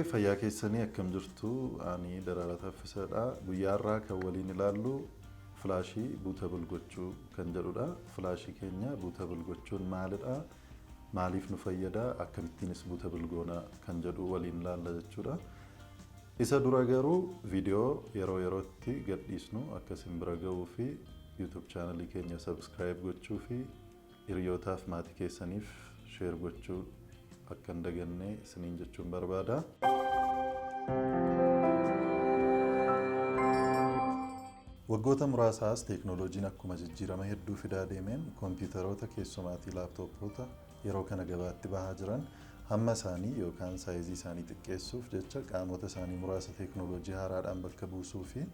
Harka'ee fayyaa keessanii akkam jirtu? Ani Daraaraa Taffisaadha. Guyyaa har'aa kan waliin ilaallu filaashii bootable gochuu kan jedhudha. Filaashii keenya bootable gochuun maalidha? Maaliif nu fayyada? Akkamittiinis bootable goona kan jedhu waliin ilaalla jechuudha. Isa dura garuu viidiyoo yeroo yerootti gadhiisnu akka isin bira ga'uu fi YouTube chaanalii keenya subscribe gochuu fi hiriyootaaf maatii keessaniif share gochuu akka hin daganne isiniin jechuun barbaada. Waggoota muraasaas teeknooloojiin akkuma jijjiirama hedduu fidaa deemeen kompiitaroota keessumaatii laaptooppoota yeroo kana gabaatti bahaa jiran hamma isaanii yookaan saayizii isaanii xiqqeessuuf jecha qaamota isaanii muraasa teeknooloojii haaraadhaan bakka buusuu fi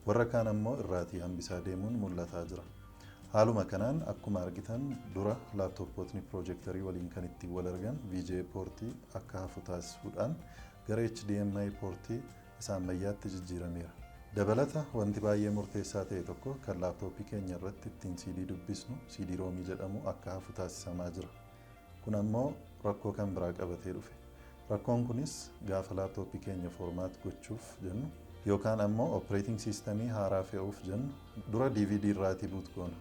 warra kaan ammoo irraatii hambisaa deemuun mul'ataa jira. Haaluma kanaan akkuma argitan dura laaptooppootni piroojeektarii waliin kan ittiin wal argan VGA poortii akka hafu taasisuudhaan gara HDMI poortii isa ammayyaatti jijjiirameera. Dabalata wanti baay'ee murteessaa ta'e tokko kan laaptooppii keenya irratti ittiin CD dubbisnu CD roomii jedhamu akka hafu taasisamaa jira. Kun ammoo rakkoo kan biraa qabatee dhufe. Rakkoon kunis gaafa laaptooppii keenya format gochuuf jennu yookaan ammoo operating systemii haaraa fe'uuf jennu dura DVD irraatii boot goona.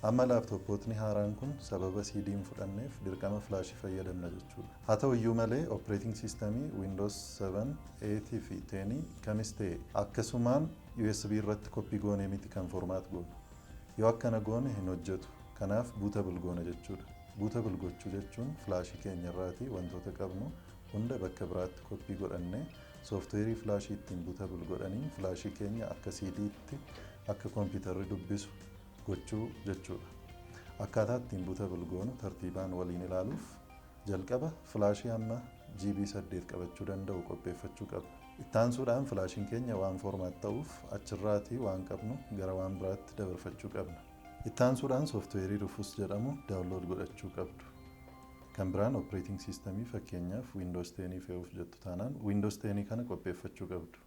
Amma laaptooppootni haaraan kun sababa CD hin fudhanneef dirqama filaashii fayyadamna jechuudha. Haa ta'u iyyuu malee operating systemii Windows 7, 8 fi 10 kamis ta'e akkasumaan USB irratti koppii goonee miti kan format goonu. Yoo akkana goone hin hojjetu. Kanaaf bootable goona jechuudha. Bootable gochuu jechuun filaashii keenya irraatii wantoota qabnu hunda bakka biraatti koppii godhannee sooftiweerii filaashii ittiin bootable godhaniin filaashii keenya akka CD'tti akka kompiitarri dubbisu gochuu jechuudha. Akkaataa ittiin bootable goonu tartiibaan waliin ilaaluuf jalqaba filaashii hamma GB 8 qabachuu danda'u qopheeffachuu qabna. Ittaansuudhaan filaashiin keenya waan format ta'uuf achirraatii waan qabnu gara waan biraatti dabarfachuu qabna. Ittaansuudhaan sooftiweerii Rufus jedhamu download godhachuu qabdu. Kan biraan operating systemii fakkeenyaaf Windows 10 fe'uuf jettu taanaan Windows 10 kana qopheeffachuu qabdu.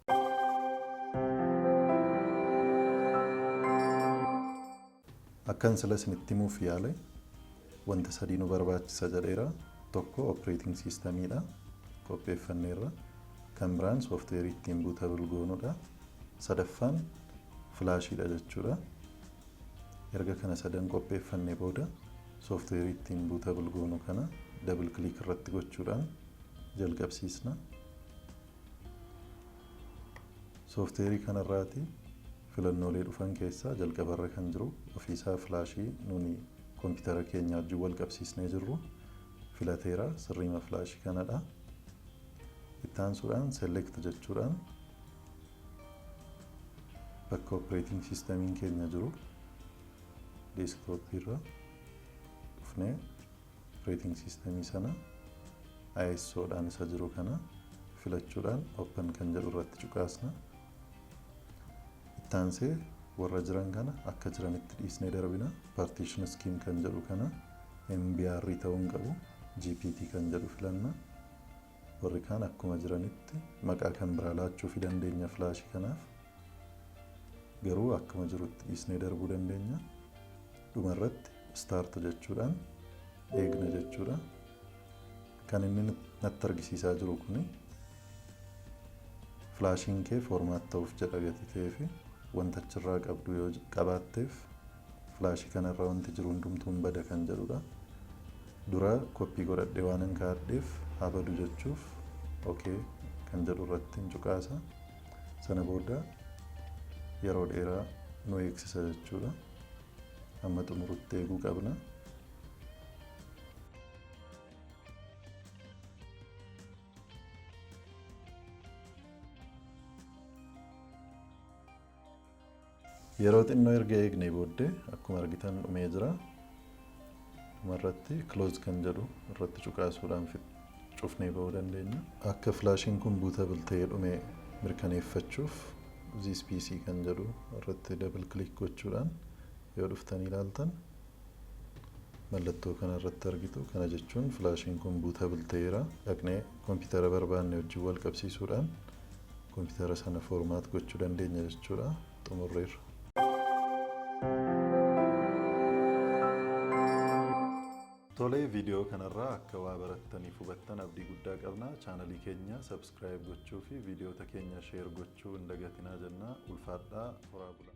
Akkan sila isinitti himuuf yaale wanta sadii nu barbaachisa jedheera. Tokko operating systemiidha qopheeffanneerra. Kan biraan sooftiweerii ittiin bootable goonudha. Sadaffaan filaashiidha jechuudha. Erga kana sadan qopheeffannee booda sooftiweerii ittiin bootable goonu kana double click irratti gochuudhaan jalqabsiisna. Sooftiweerii kanarraati filannoolee dhufan keessaa jalqabarra kan jiru ofiisaa filaashii nuni kompiitara keenya wajjin wal qabsiisnee jirru filateera sirriima filaashii kanadha. Ittaansuudhaan select jechuudhaan bakka operating systemiin keenya jiru desktop irra dhufnee operating systemii sana ISO dhaan isa jiru kana filachuudhaan open kan jedhu irratti cuqaasna. Ittaansee warra jiran kana akka jiranitti dhiisnee darbina. Partition scheme kan jedhu kana MBR ta'uu hin qabu. GPT kan jedhu filanna. Warri kaan akkuma jiranitti maqaa kan biraa laachuu fi dandeenya filaashii kanaaf. Garuu akkuma jirutti dhiisnee darbuu dandeenya. Dhumarratti start jechuudhaan eegna jechuudha. Kan inni natti argisiisaa jiru kuni filaashiin kee format ta'uuf jedha gati ta'ee fi wanta achirraa qabdu yoo qabaatteef filaashii kanarra wanti jiru hundumtuu hin bada kan jedhudha. Dura koppii godhadhee waan hin kaa'adheef haa badu jechuuf okay kan jedhu irratti hin cuqaasa. Sana booda yeroo dheeraa nu eegsisa jechuudha. Amma xumurutti eeguu qabna. Yeroo xinnoo erga eegnee booddee akkuma argitan dhumee jira. Dhumarratti close kan jedhu irratti cuqaasuudhaan cufnee ba'uu dandeenya. Akka filaashiin kun bootable ta'ee dhume mirkaneeffachuuf this PC kan jedhu irratti double click gochuudhaan yoo dhuftanii ilaaltan mallattoo kana irratti argitu. Kana jechuun filaashiin kun bootable ta'eera. Dhaqnee kompiitara barbaanne wajjin wal qabsiisuudhaan kompiitara sana format gochuu dandeenya jechuudha. Xumurreerra. Tolee, viidiyoo kanarraa akka waa barattaniif hubattan abdii guddaa qabna. Chaanalii keenya subscribe gochuu fi viidiyoota keenya share gochuu hin dagatinaa jenna. Ulfaadhaa, horaa bulaa.